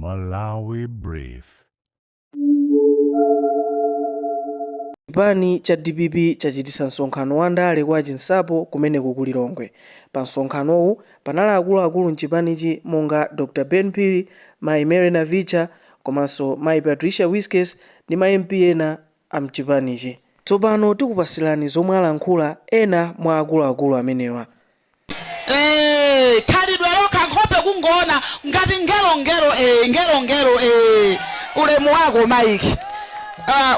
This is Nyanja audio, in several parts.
Malawi Brief. Chipani cha dpp chachititsa msonkhano wa ndale kwa Chinsapo kumeneku ku Lilongwe. Pa msonkhanowu panali akuluakulu mchipanichi monga Dr Ben Phiri, Mayi Mary Navicha komanso Mayi Patricia Wiskes ndi ma MP ena a mchipanichi. Tsopano tikupasilani zomwe alankhula ena mwa akuluakulu amenewa. Eee khalidwe lokha nkhope kungoona ngati ngelo ngelo ee ngelo ngelo ee ulemu wako Mike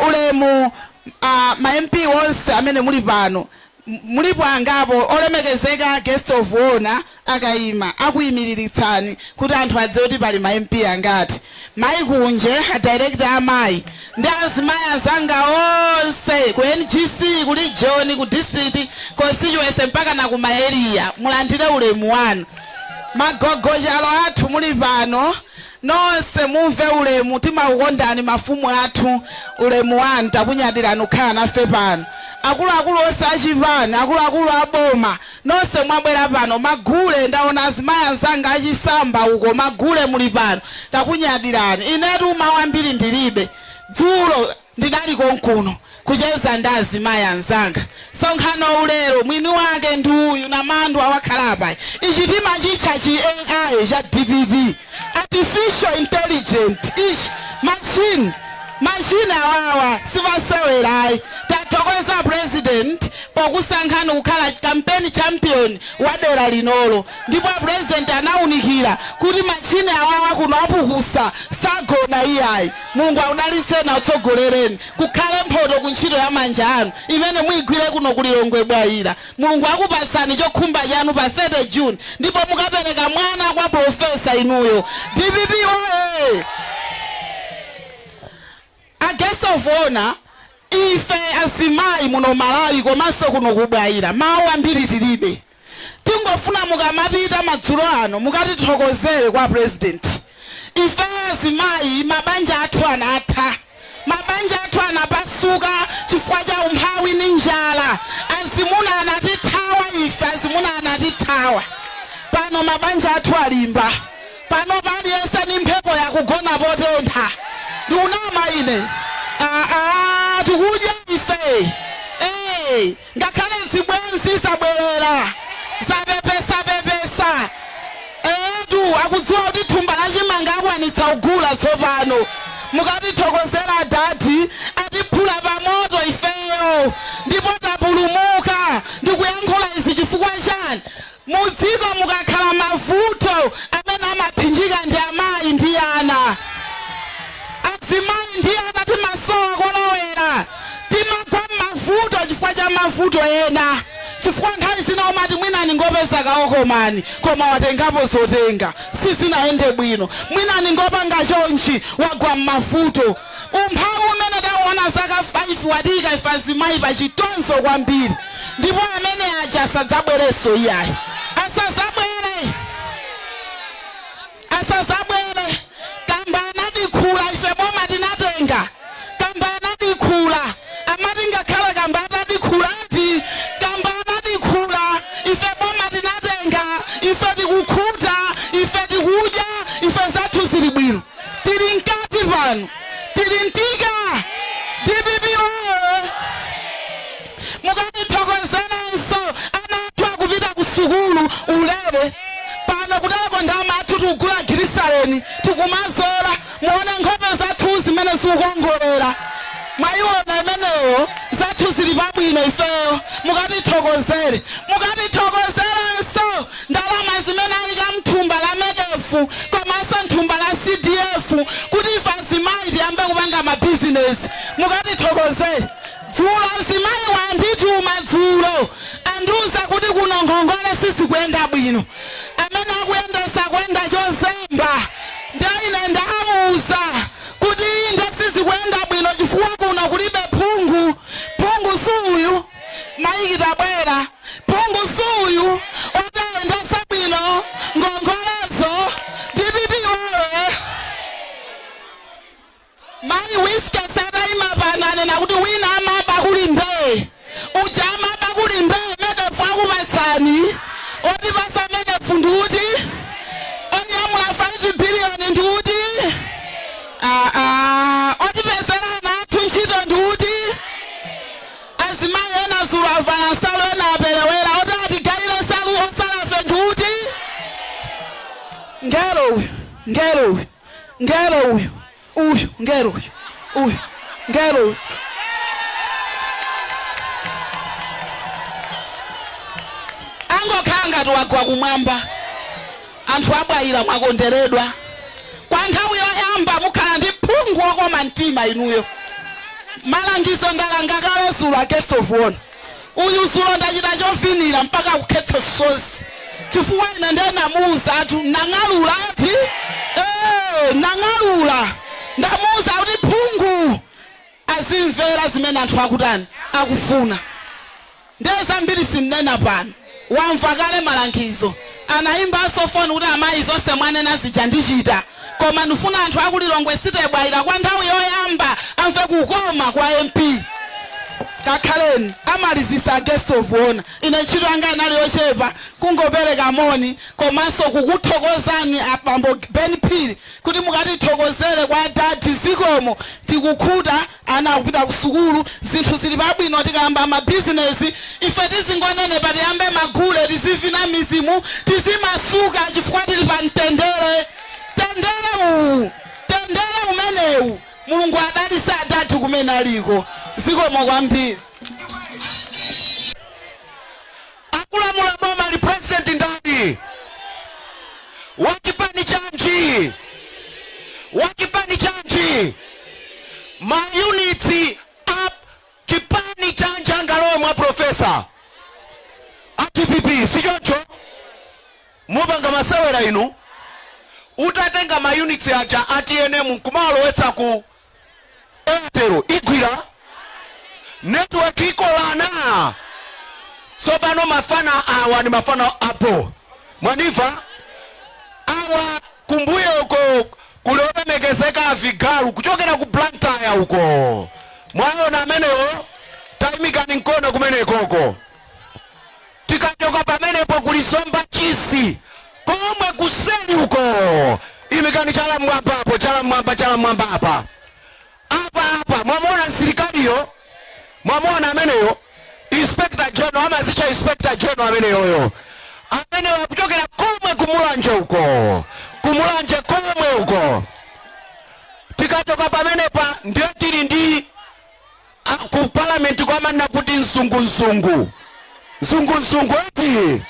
ulemu ma MP onse amene muli pano mulipo angapo olemekezeka guest of honor akayima akuyimiriritsani kuti anthu adziwe kuti pali ma MP angati. Mayi Kunje, a director amayi ndi azimayi anzanga onse ku NGC, ku region, ku district, constituency mpaka na ku ma area, mulandire ulemu wanu. Magogochalo athu muli pano nonse mumve ulemu, timakukondani mafumu athu, ulemu wanu, takunyadirani kukhala nafe pano. Akuluakulu onse achipani, akuluakulu a boma, Nonse mwabwera pano, magule, ndaona azimayi anzanga achisamba uko, magule muli pano, takunyadirani. Inetu mawu ambiri ndilibe. Dzulo ndinali konkuno kucheza ndi azimayi anzanga. Msonkhanowu lero mwini wake ndi uyu Namandwa wakhala apayi. Ichi timachitcha chi AI cha dpp, artificial intelligent ichi, machine. Machine awawa simasewera ayi. Tathokoza president pokusankhani kukhala campaign champion wa dera linolo ndipo a president anaunikira kuti machine awawa kuno apukusa sagona iyayi. Mulungu akudalitseni akutsogolereni kukhale mphoto ku ntchito ya manja anu imene muigwire kuno ku Lilongwe Bwaila. Mulungu akupatsani chokhumba chanu pa 30 June ndipo mukapereka mwana kwa Professor inuyo. Dpp woyee! A guest of honor, ife azimayi muno Malawi komanso kuno ku Bwaila mawu ambiri tilibe. Tingofuna mukamapita madzulo ano mukatithokozere kwa president. Ife azimayi mabanja athu anatha. Mabanja athu anapasuka chifukwa cha umphawi ndi njala. Azimuna anatithawa ife, azimuna anatithawa. Pano mabanja athu alimba. Panopa aliyense ndi mphepo yakugona potentha. Ndikunama ine? Aaa tikudya ife ee ngakhale zibwenzi zabwerera zapepesa pepesa eetu akudziwa kuti thumba la chimanga akwanitsa kugula tsopano. Mukatithokozere adadi atiphula pamoto ifeyo ndipo tapulumuka. Ndikuyankhula izi chifukwa chani? Mudziko mukakhala mavuto amene amaphinjika ndi amayi ndi ana. Azimayi ndi ana timasowa kolowera. Timagwa mmavuto chifukwa cha mavuto ena. Chifukwa nthawi zina umati mwina ndingopeza kaokomani koma watengapo zotenga. Sizinayende bwino. Mwina ndingopanga chonchi wagwa mmavuto. Umphawi umene tauona zaka 5 watiika ife azimayi pa chitonzo kwambiri. Ndipo amene aja asadzabwerenso iyayi. Asadzabwere. Asadzabwere. Kamba anadikhula ife boma tinatenga. Kamba anadikhula. Amati ngakhale kamba atadikhula ati kamba anadikhula ife boma tinatenga. Ife tikukhuta, ife tikudya, ife zathu zili bwino. Tili mkati pano. Tili mtika. Dpp woye! Mukatithokozerenso ana athu akupita ku sukulu ulere. Pano kutereko ndalama yathu tikugula gilisaleni tikumazola. Muone nkhope zathu zimene zikukongolera. Mwayiona imeneyo? Zathu zili pabwino ifeyo. Mukatithokozere. Mukatithokozerenso ndalama zimene ayika mthumba la MEDEF komanso mthumba la CDF kuti ife azimayi tiyambe kupanga mabizinesi. Mukatithokozere. Dzulo azimayiwa andituma dzulo andiuza kuti kuno ngongole sizikuyenda bwino. Amene akuyendesa akuyenda chozemba. Nde ine ndawauza kuti inde sizikuyenda bwino chifukwa kuno kulibe phungu. Phungu si uyu? Maiki tabwera. Phungu si uyu oti ayendese bwino ngongolezo? Dpp woye! Mayi Wiskes atayima pano anena kuti wina amaba kuli mbee. Uja amaba kuli mbee MEDEF akupatsani. Otipasa MEDEF ndi uti? Onyamula 5 billion ndi uti? Ngelo uyu, ngelo uyu, ngelo uyu, uyu ngelo uyu, uyu ngelo uyu. Angokhala ngati wagwa kumwamba. Anthu abwayira mwakonderedwa. Kwa nthawi yoyamba mukhala ndi phungu wokoma mtima inuyo. Malangizo ndalanga kale zulo, guest of honor. Uyu zulo ndachita chovinira mpaka kukhetsa sozi, chifukwa ine ndenamuuza athu nang'alula ati nang'alula. Ndamuuza kuti phungu azimvera zimene anthu akutani, akufuna. Ndiye zambiri sindinena pano, wamva kale malangizo. Anayimbanso foni kuti, "Amayi, zonse mwanena zija ndichita, koma ndifuna anthu akuLilongwe City Bwaila kwa nthawi yoyamba amve kukoma kwa MP." Kakhaleni, amalizisa guest of honor. Ine ntchito yanga inali yochepa, kungopereka moni komanso kukuthokozani abambo Ben Phiri kuti mukatithokozere kwa dadi. Zikomo, tikukhuta, ana akupita ku sukulu, zinthu zili pabwino. Tikayamba mabizinesi ife tizingonenepa, tiyambe magule, tizivina mizimu, tizimasuka chifukwa tili pa mtendere. Tendere uwu, tendere umenewu. Mulungu adalise adadi kumene aliko. Zikomo kwambiri. Akulamula boma ali president ndani? Wachipani chanji? Wachipani chanji? Ma units a chipani chanji angalowe mwa profesa? A DPP, sichoncho? Mupanga masewera inu. Utatenga ma units aja a TNM kumalowetsa ku Airtel, igwira network, ikolana. Tsopano mafana awa ni mafana apo, mwanimva? Awa kumbuyo uko kuli olemekezeka avigalu kuchokera ku Blantyre uko. Mwaona amenewo? Tayimikani mkono kumenekoko. Tikachoka pamenepo kuli Somba Chisi komwe kuseli uko. Imikani chala mwamba apo, chala mwamba, chala mwamba apa, apa, apa. Mwamuona msilikaliyo? Mwamuona ameneyo? Inspector General, amazicha Inspector General ameneyoyo. Ameneyo akuchokera komwe kumulanje uko, kumulanje komwe uko. Tikachoka pamenepa ndiye tili ndi ku parliament kwamanena kuti mzungumzungu, mzungumzungu eti,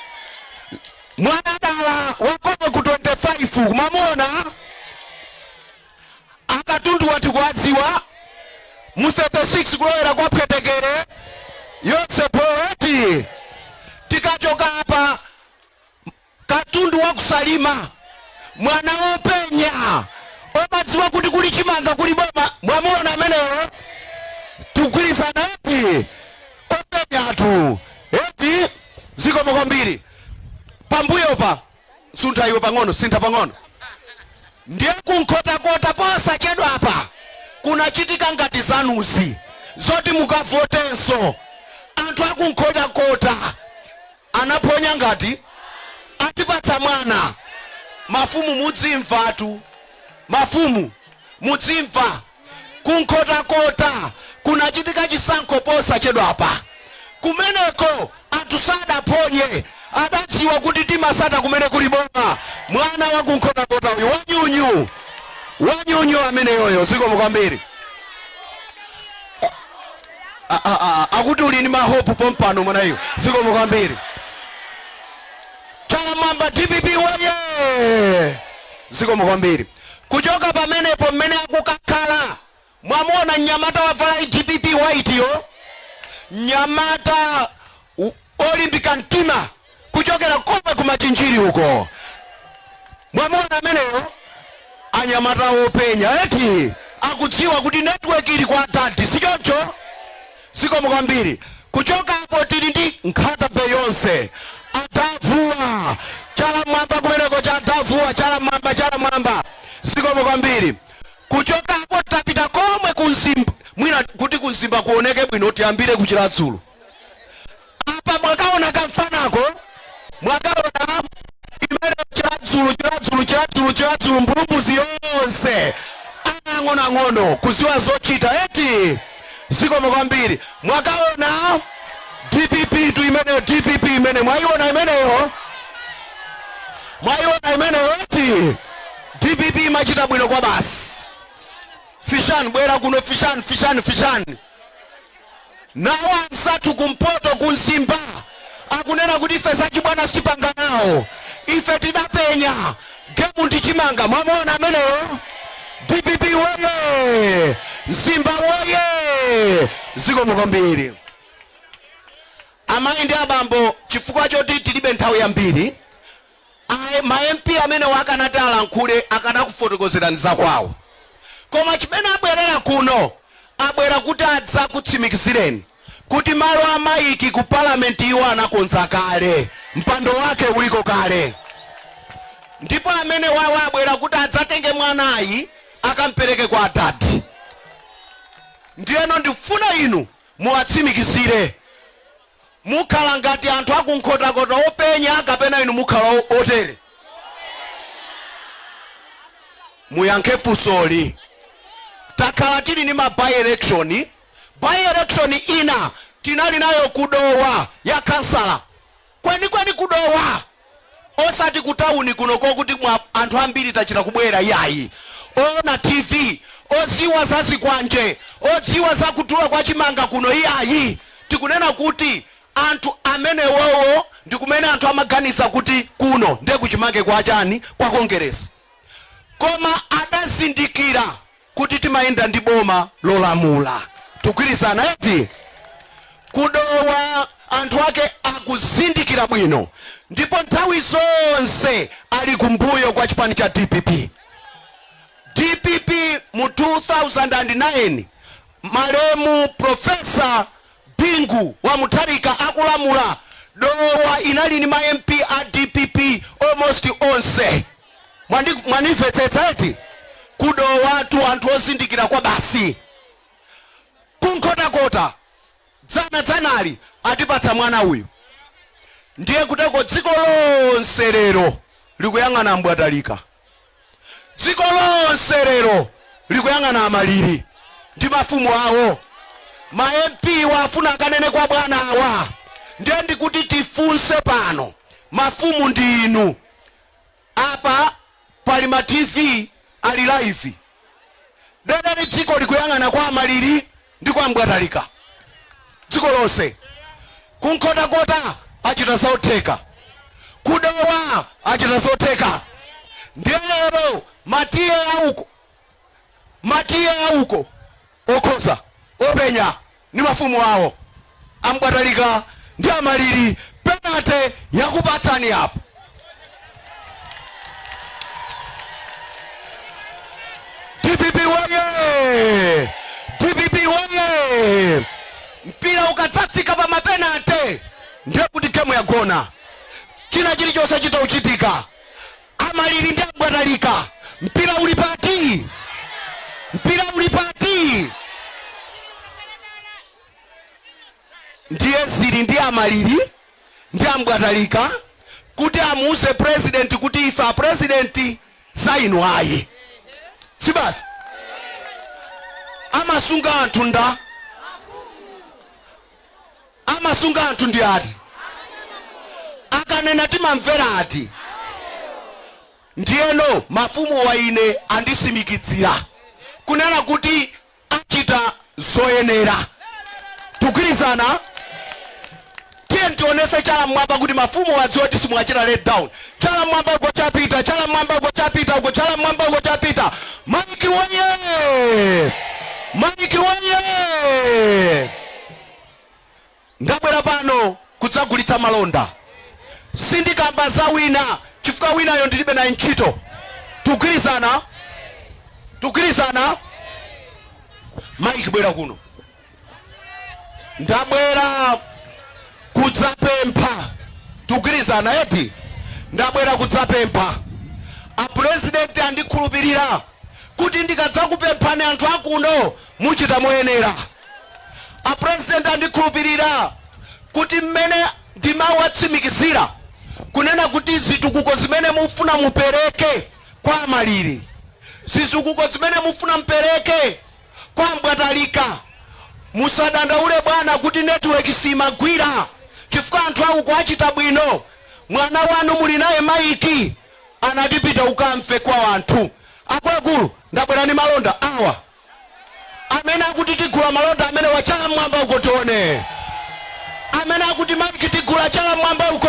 mwanadala wakomwe ku 25. Mwamuona akatundu wati kuadziwa mu 36 kulowera kwa Pwetekere yonse poeti. Tikachoka apa, katundu wakusalima, mwana wopenya omadziwa kuti kuli chimanga kuli boma. Mwamuona ameneyo? Tugwirizana eti? Openyatu eti? Zikomo kwambiri. Pambuyo pa suntha iwe pang'ono, sintha pang'ono. Ndiye kunkhotakota posachedwa apa kunachitika ngati zanuzi zoti mukavotenso. Anthu akunkhotakota anaphonya ngati atipatsa mwana. Mafumu mudzimvatu, mafumu mudzimva. Kunkhotakota kunachitika chisankho posachedwa apa. Kumeneko anthu sadaphonye, adadziwa kuti timasata kumene kuli boma. Mwana wakunkhotakota uyu, wanyunyu, wanyunyu ameneyoyo. Zikomo kwambiri. Akuti uli ndi mahopu pompano mwanayo. Zikomo kwambiri. Chalamwamba, DPP woye! Zikomo kwambiri. Kuchoka pamenepo, mmene akukakhala, mwamuona mnyamata wavala DPP white yo, mnyamata olimbika mtima kuchokera komwe kumachinjiri uko. Mwamuona ameneyo? Anyamata openya eti, akudziwa kuti network ili kwa dadi, sichoncho? Zikomo kwambiri. Kuchoka apo tili ndi Nkhata Bay yonse, adavuwa. Chala mwamba kumeneko, cha adavuwa, chala mwamba, chala mwamba. Zikomo kwambiri. Kuchoka apo tapita komwe kumzimba. Mwina kuti kumzimba kuoneke bwino, tiyambire kuchiladzulo apa. Mwakaona kamfanako? Mwakaona imene? Chiladzulo, Chiladzulo, Chiladzulo, Chiladzulo, mbulumbuzi yonse, ang'onoang'ono kuziwa zochita eti. Zikomo kwambiri. Mwakaona DPP tu imeneyo, DPP imene mwayiona imeneyo. Mwayiona imeneyo eti? DPP imachita bwino kwa basi. Fishan, bwera kuno. Fishan, fishan, fishan. Nawo ansathu kumpoto, kumzimba, akunena kuti ife zachibwana sitipanga nawo, ife tidapenya game ndichimanga. Mwamuona ameneyo? DPP woye! Mzimba woye! Zikomo kwambiri, amayi ndi abambo. Chifukwa choti tilibe nthawi yambiri, ma MP amene akanati alankhule akanakufotokozerani zakwawo, koma chimene abwerera kuno, abwera kuti adzakutsimikizireni kuti malo a Mike ku palamenti iwo anakonza kale, mpando wake uliko kale, ndipo amene wawo abwera kuti adzatenge mwanayi akampereke kwa adadi. Ndiyeno ndifuna inu muwatsimikizire. Mukhala ngati anthu akunkhotakota openya, kapena inu mukhala otere? Muyankhe funsoli. Takhala tili ni ma by election. By election ina tinali nayo kudowa ya kansala, kwenikweni kudowa, osati ku tawuni kuno kokuti mwa anthu ambiri tachita kubwera, yayi. Ona TV, odziwa za zikwanje, odziwa za kudula kwa chimanga kuno, iyayi. Tikunena kuti anthu amenewowo ndi kumene anthu amaganiza kuti kuno ndiye kuchimake kwa chani, kwa Kongeresi, koma adazindikira kuti timayenda ndi boma lolamula. Tikugwirizana eti? Kudowa anthu ake akuzindikira bwino, ndipo nthawi zonse ali kumbuyo kwa chipani cha DPP. DPP mu 2009, malemu Professor Bingu wa Mutharika akulamula, Dowa inali ni ma MP a DPP almost onse. Mwanimvetsetsa eti? Kudowatu anthu ozindikira kwa basi. Kunkhotakota dzana dzanali atipatsa mwana uyu, ndiye kuteko dziko lonse lero likuyang'ana Mbwatalika, dziko lonse lero likuyang'ana Amaliri ndi mafumu awo. Ma MP wafuna akanene kwa bwana awa. Ndiye ndikuti tifunse pano, mafumu ndi inu apa, pali ma TV ali live derali, dziko likuyang'ana kwa Amaliri ndi kwa Mbwatalika, dziko lonse. Kunkhotakota achita zotheka, kudowa achita zotheka. Ndiye lero matiye auko, matiye auko okhoza openya ndi mafumu awo Ambwatalika ndi Amaliri, penalty yakupatsani apo. DPP woye! DPP woye! Mpira ukadzafika pa ma penalty ndiye kuti game yagona, china chilichonse chitauchitika. Amaliri ndi Ambwatalika, mpira uli pati? Mpira uli pati? Ndiye zili ndi Amaliri ndi Ambwatalika kuti amuuze president kuti ife a president sainu ayi, si basi? Amasunga anthu nda amasunga anthu ndi ati? Akanena timamvera ati? Ndiyeno mafumu wa ine andisimikizira kunena kuti achita zoyenera. Tikugwirizana? Tiye tionese chala mmwamba kuti mafumu adziwe kuti simuwachita let down. Chala mmwamba uko chapita, chala mmwamba uko chapita uko, chala mmwamba uko chapita. Mike woye! Mike woye! Ndabwera pano kudzagulitsa malonda. Sindikamba za wina chifukwa winayo ndilibe naye ntchito. Tikugwirizana? Tikugwirizana? Mike, bwera kuno. Ndabwera kudzapempha. Tikugwirizana eti? Ndabwera kudzapempha. Apurezidenti andikhulupirira kuti ndikadzakupemphani anthu akuno muchita moyenera. Apurezidenti andikhulupirira kuti mmene ndimawatsimikizira kunena kuti zitukuko zimene mufuna mupereke kwa Amaliri, zitukuko zimene mufuna mupereke kwa Mbwatalika, musadandaule bwana kuti network simagwira, chifukwa anthu auko achita bwino. Mwana wanu muli naye Mike. Anatipita ukamve kwa anthu. Akuluakulu, ndabwera ndi malonda awa. Amene akuti tigula malonda amene, wachala mmwamba uko tione. Amene akuti Mike tigula, chala mmwamba uko.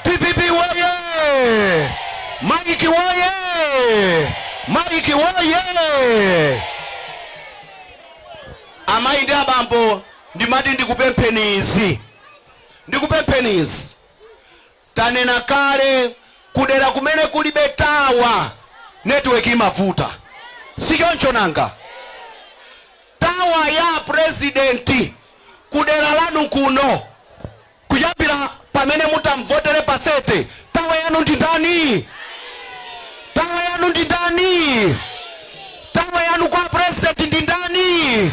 DPP woye! Mike woye! Mike woye! Amayi ndi abambo, ndimati ndikupempheni izi, ndikupempheni izi. Tanena kale, kudera kumene kulibe tower, network imavuta, sichoncho nanga? Tower ya president kudera lanu kuno, kuyambira pamene mutamvotere pa 30, tower yanu ndi ndani? Tower yanu ndi ndani? Tower yanu kwa president ndi ndani?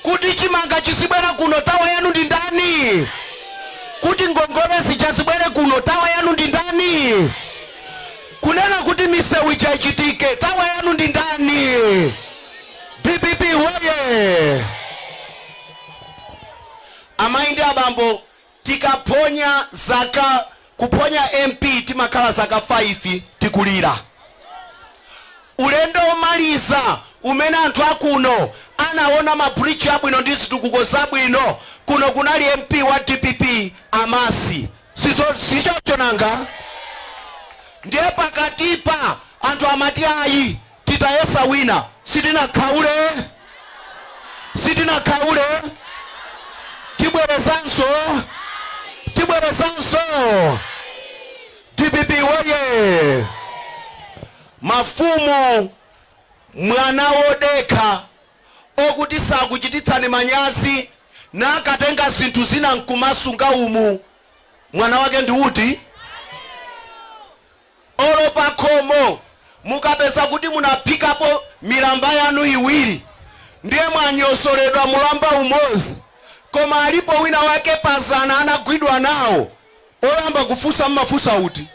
Kuti chimanga chisibwera kuno, tower yanu ndi ndani? Kuti ngongole zija zibwere kuno, tower yanu ndi ndani? Kunena kuti misewu ija ichitike, tower yanu ndi ndani? DPP woye! Amayi ndi abambo, tikaphonya zaka, kuphonya MP, timakhala zaka 5 tikulira. Ulendo omaliza umene anthu akuno anaona mabridge abwino ndi zitukuko zabwino kuno, kunali MP wa DPP, Amasi. Sichoncho nanga? Ndiye pakatipa anthu amati ayi, titayesa wina. Sitinakhaule, sitinakhaule. Tibwerezanso, tibwerezanso. DPP woye! Mafumu, mwana wodekha okuti sakuchititsani manyazi nakatenga zinthu zina nkumasunga umu, mwana wake ndi uti? Olo pakhomo mukapeza kuti munaphikapo milamba yanu iwiri, ndiye mwanyosoledwa mulamba umodzi, koma alipo wina wake pazana anagwidwa nawo, oyamba kufusa mmafusa uti?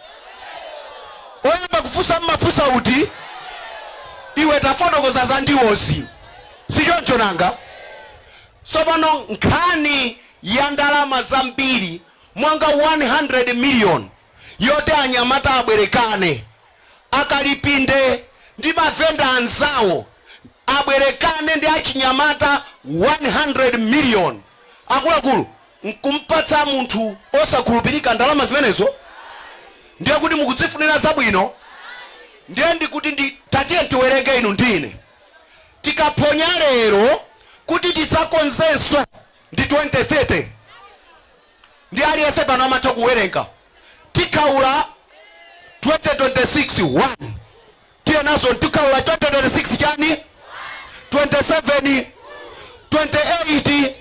Oyamba kufusa mmafusa uti? Iwe, tafotokoza za ndiwozi, sichoncho nanga? Tsopano nkhani ya ndalama zambiri mwanga 100 million yoti anyamata abwerekane, akalipinde ndi mavenda anzawo, abwerekane ndi achinyamata 100 million, akuluakulu, nkumpatsa munthu osakhulupirika ndalama zimenezo, ndiye kuti mukudzifunira zabwino? Ndiye ndikuti ndi tatiye tiwerenge inu ndine, tikaphonya lero kuti tidzakonzenso ndi 2030. Ndi aliyense pano amatha kuwerenga. Tikhaula 2026 1, tiye nazo, tikhaula 2026 chani? 27, 28,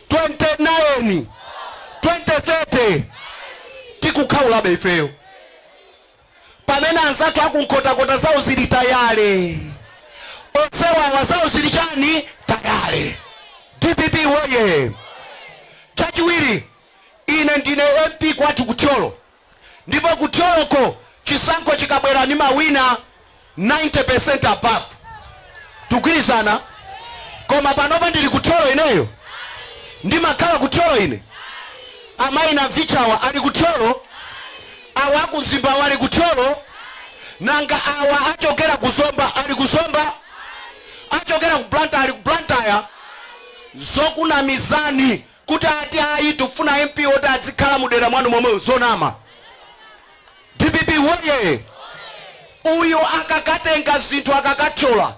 29, 2030, tikukhaulabe ifeyo, pamene anzathu akunkhotakota zawo zili tayale, onsewawa zawo zili chani? Tayale. DPP woye! Chachiwiri, ine ndine MP kwathu Kuthyolo, ndipo Kuthyoloko chisankho chikabwera ni mawina 90% above. Tugwirizana? Koma panopa ndili Kuthyolo ineyo? Ndimakhala Kuthyolo ine? Amayi Navichawa ali Kuthyolo? Awa akumzimbawa ali Kuthyolo? Nanga awa achokera kuzomba ali kuzomba? Achokera ku Blantyre ali ku Blantyre? Zokunamizani kuti ati ayi, tikufuna MP oti adzikhala mudera mwanu momwe, zonama. DPP woye! Uyu akakatenga zinthu, akakathyola,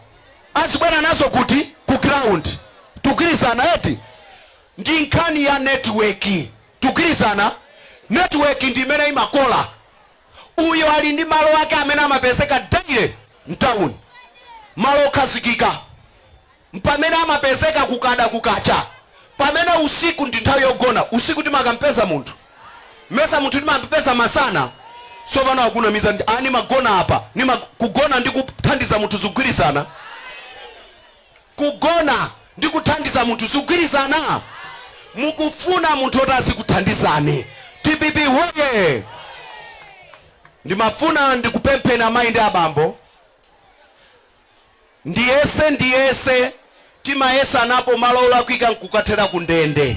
azibwera nazo kuti? Ku ground. Tugwirizana eti? Ndi nkhani ya network. Tugwirizana? Network ndi imene imakola. Uyo ali ndi malo ake amene amapezeka daily mtown, malo okhazikika, pamene amapezeka kukada kukacha, pamene usiku ndi nthawi yogona. Usiku timakampeza munthu? Mesa munthu timampeza masana? Tsopano akunamiza ndi ani? Magona apa nima kugona ndi kuthandiza munthu zikugwirizana? Kugona ndi kuthandiza munthu zikugwirizana? Mukufuna munthu oti azikuthandizani. DPP woye! Ndimafuna ndikupempheni, amayi ndi abambo, ndiyese, ndiyese, timayesa napo malo olakwika nkukathera ku ndende.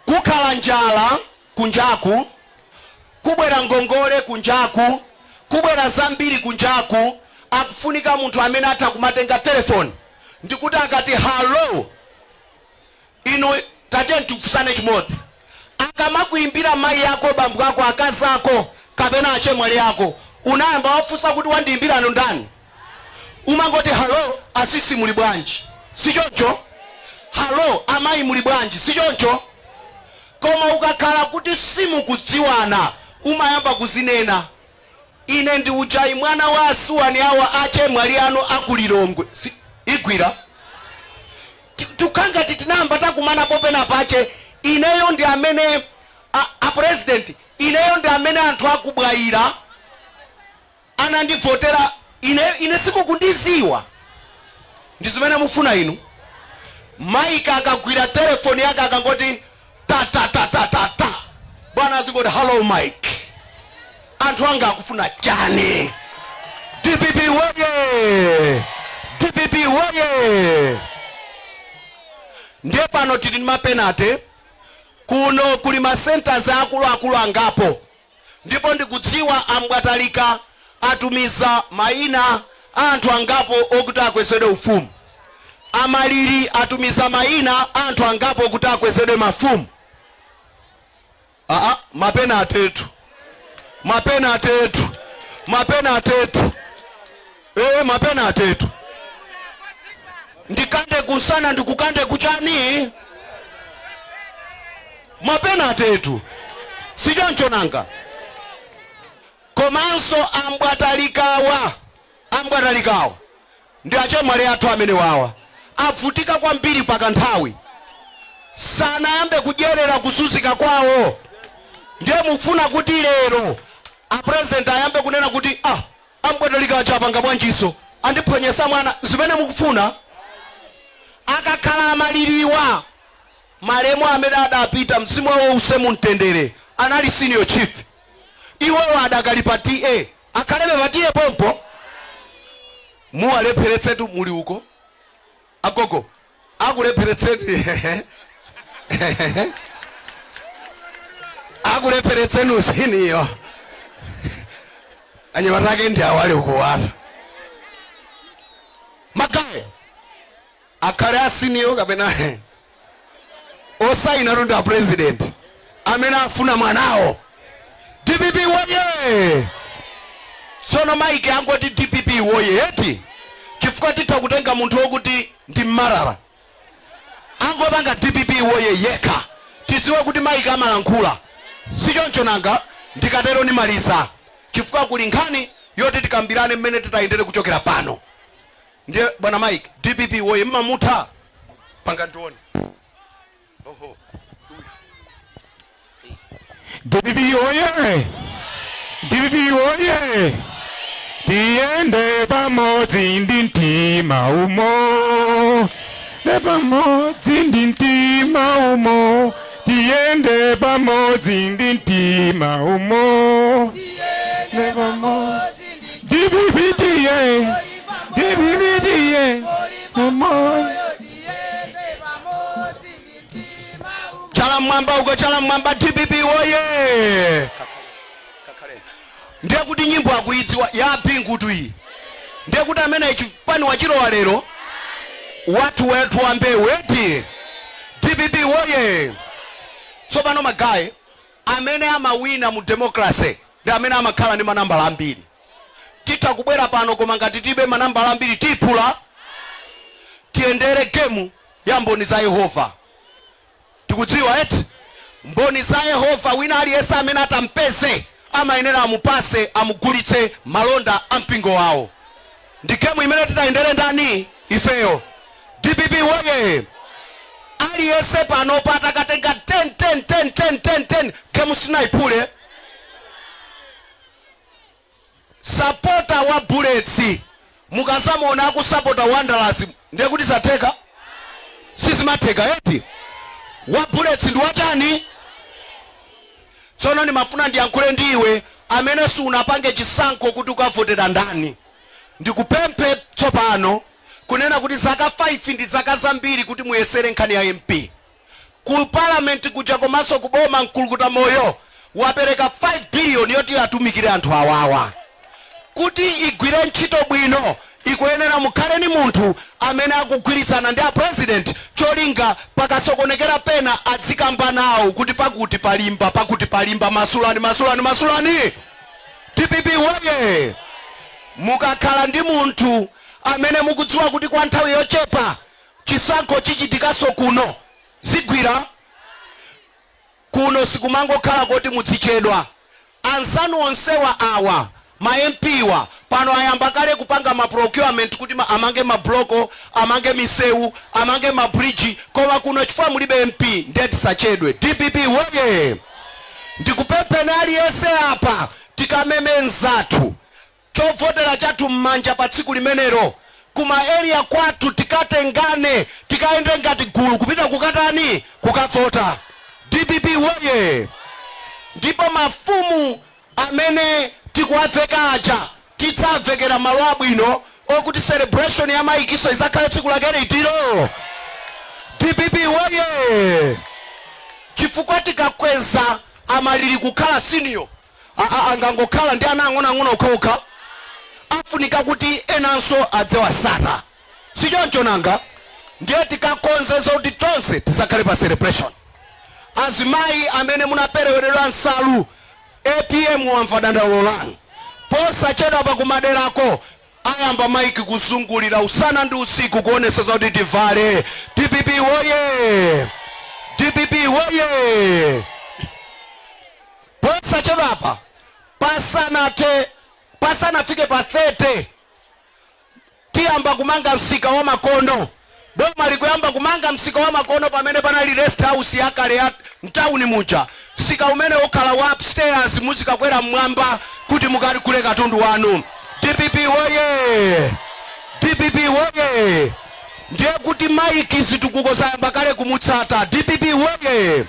Kukhala njala kunjaku. Kubwera ngongole kunjaku, kubwera zambiri kunjaku. Akufunika munthu amene atha kumatenga telefoni ndikuti akati, "Hello." Inu, tate, tikusane chimodzi. Akamakuimbira mayi ako, bambo ako, akazi ako kapena achemwali ako, unayamba wafunsa kuti wandiyimbirano ndani? Umangoti, "Hello asisi, muli bwanji?" Sichoncho? "Hello amayi, muli bwanji?" Sichoncho? Koma ukakhala kuti simukudziwana, umayamba kuzinena, "Ine ndi ujayi, mwana wa asuwani awa, achemwali anu akulilongwe." Si, igwira. Tukangati tinayamba takumanapo pena pache. Ineyo ndi amene a president, ineyo ndi amene anthu akubwayira anandivotera ine. Ine simukundiziwa. Ndi zimene mufuna inu. Mike akagwira telefoni yake, akangoti ta ta ta ta ta ta, bwana azingoti, "Hello Mike, anthu anga akufuna chani?" DPP woye! DPP woye! Ndiye pano tili ndi ma penalty. Kuno kuli ma centers akuluakulu angapo, ndipo ndikudziwa ambwatalika atumiza mayina a anthu angapo okuti akwezedwe ufumu. Amaliri atumiza mayina a anthu angapo okuti akwezedwe mafumu. Aa, ma penalty tu, ma penalty tu, ma penalty tu, ma penalty tu. Ndikande kusana, ndikukande kuchani? Ma penalty tu, sichoncho nanga? Komanso ambwatalikawa, ambwatalikawa ndi achemwali athu amene wawa avutika kwambiri pakanthawi, sanayambe kudyerera kuzunzika kwawo. Ndiye mufuna kuti lero a president ayambe kunena kuti, "Ah, ambwatalika achapanga bwanjiso, andiphonyesa mwana"? Zimene mukufuna? Akakhala amaliriwa, malemu amene adapita, mzimu wawo use mumtendere, anali senior chief. Iwowo adakali pa T/A, akhalebe pa T/A pompo? Muwalepheretsetu. Muli uko agogo, akulepheretseni, akulepheretseni usiniyo. Anyamata ake ndi awali ukuwata magaye, akhale a senior kapena osayina ndi a president amene afuna mwanawo. DPP woye! Tsono Mike angoti DPP woye eti, chifukwa titha kutenga munthu wokuti ndi mmarara, angopanga DPP woye yekha, tidziwe kuti Mike amalankhula. Sichoncho nanga? Ndikatero nimaliza, chifukwa kuli nkhani yoti tikambirane mmene titayendere kuchokera pano. Ndiye bwana Mike, DPP woye! Mmamutha panga ndione. Oho. DPP oye! DPP oye! Tiyende pamodzi ndi mtima umo, ne pamodzi ndi mtima umo, tiyende pamodzi ndi mtima umo, ne pamodzi. DPP tiye, DPP tiye, umo. Chala mwamba uko, chala mwamba. DPP woye! Ndiye kuti nyimbo akuidziwa ya Bingutu iyi. Ndiye kuti amene chipani wachilowa lero, wathu wetu wa mbewu eti. DPP woye! Tsopano ma guys, amene amawina mu democracy ndi amene amakhala ndi manambala ambiri. Titha kubwera pano, koma ngati tilibe manambala ambiri, tiyiphula. Tiyendere game ya Mboni za Yehova. Tikudziwa eti, Mboni za Yehova, wina aliyense amene atampeze amayenera amupase, amugulitse malonda a mpingo wawo. Ndi game imene titayendere ndani? Ifeyo. DPP woye! Aliyense panopa atakatenga 10 10 10 10 10 10, game sinayiphule. Supporter wa Bullets mukazamuona akusapota Wanderers, ndiye kuti zatheka? Sizimatheka eti? Wa Bullets ndi wachani? Tsono ndimafuna ndiyankhule ndi iwe amene sunapange chisankho kuti ukavotera ndani. Ndikupemphe tsopano kunena kuti zaka 5 ndi zaka zambiri kuti muyesere nkhani ya MP ku parliament kuja komanso kuboma. Mkulukuta moyo. Wapereka 5 billion yoti atumikire anthu awawa. Kuti igwire ntchito bwino, ikuyenera mukhale ni munthu amene akugwirizana ndi a President, cholinga pakasokonekera pena adzikamba nawo kuti pakuti palimba, pakuti palimba, masulani, masulani, masulani. DPP woye! Mukakhala ndi munthu amene mukudziwa kuti kwa nthawi yochepa chisankho chichitikanso kuno, zigwira kuno, sikumangokhala kuti mudzichedwa. Anzanu onsewa awa, ma MP wa pano, ayamba kale kupanga ma procurement kuti amange mabloko, amange misewu, amange mabridge, koma kuno chifukwa mulibe MP, ndiye tisachedwe. DPP woye! Ndikupempheni aliyense apa, tikameme nzathu chovotera chathu m'manja pa tsiku limenelo kuma area kwathu, tikatengane, tikayende ngati gulu kupita kukatani? Kukavota. DPP woye! Ndipo mafumu amene tikuwaveka aja, tidzavekera malo abwino okuti celebration ya Maikiso izakhale tsiku lake litiro. DPP woye! Chifukwa tikakweza amaliri kukhala senior, angangokhala ndi ana ang'onoang'ono okhaokha. Afunika kuti enanso adzewasata, sichoncho nanga? Ndiye tikakonze zoti tonse tizakhale pa celebration. Azimayi amene munapereweredwa nsalu, APM wamva dandaulo lanu. Posachedwa pa kumaderako ayamba Maiki kuzungulira usana ndi usiku kuonesa kuti tivale. DPP woye! DPP woye! Posachedwa apa, pasanathe, pasanafike pa 30, tiyamba kumanga msika wa makono. Boma likuyamba kumanga msika wa makono pamene panali rest house yakale ya mtawuni muja. Msika umene ukhala wa upstairs, muzikakwera mmwamba kuti mukagule katundu wanu. DPP woye! DPP woye! Ndiye kuti Maiki zitukuko zayamba kale kumutsata. DPP woye!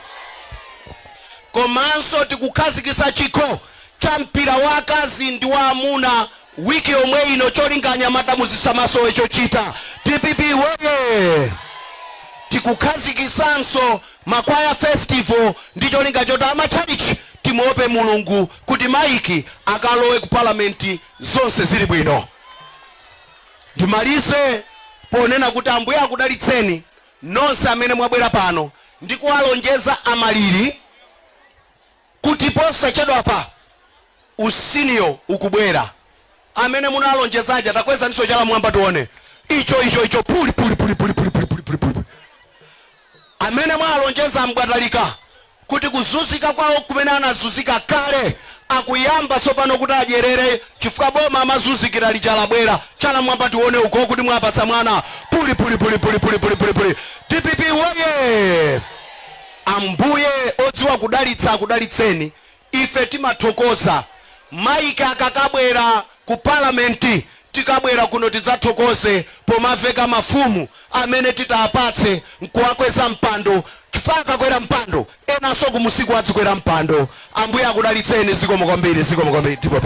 Komanso tikukhazikitsa chikho cha mpira wa akazi ndi wa amuna wiki yomwe ino, cholinga anyamata muzisamasowe chochita. DPP woye! Tikukhazikisanso makwaya festival ndi cholinga choti amatchalichi timuope Mulungu kuti Maiki akalowe ku palamenti zonse zili bwino. Ndimalize ponena kuti Ambuye akudalitseni nonse amene mwabwera pano, ndi kuwalonjeza amaliri kuti posachedwapa usenior ukubwera. Amene munalonjezaja, takweza ndiso chala mwamba tione icho, icho, icho, puli puli puli puli puli puli puli puli puli. Amene mwalonjeza mbwatalika kuti kuzunzika kwawo kumene anazunzika kale akuyamba tsopano kuti adyerere chifukwa boma amazunzikira lija labwera, chala mwamba tione uko kuti mwapatsa mwana, puli puli puli puli puli puli puli puli. DPP woye! Ambuye odziwa kudalitsa akudalitseni. Ife timathokoza. Maiki akakabwera ku palamenti, tikabwera kuno tidzathokoze pomaveka mafumu amene titapatse nkuwakweza mpando, chifukwa akakwera mpando, enanso kumusiku adzikwera mpando. Ambuye akudalitseni. Zikomo kwambiri, zikomo kwambiri. Tipo.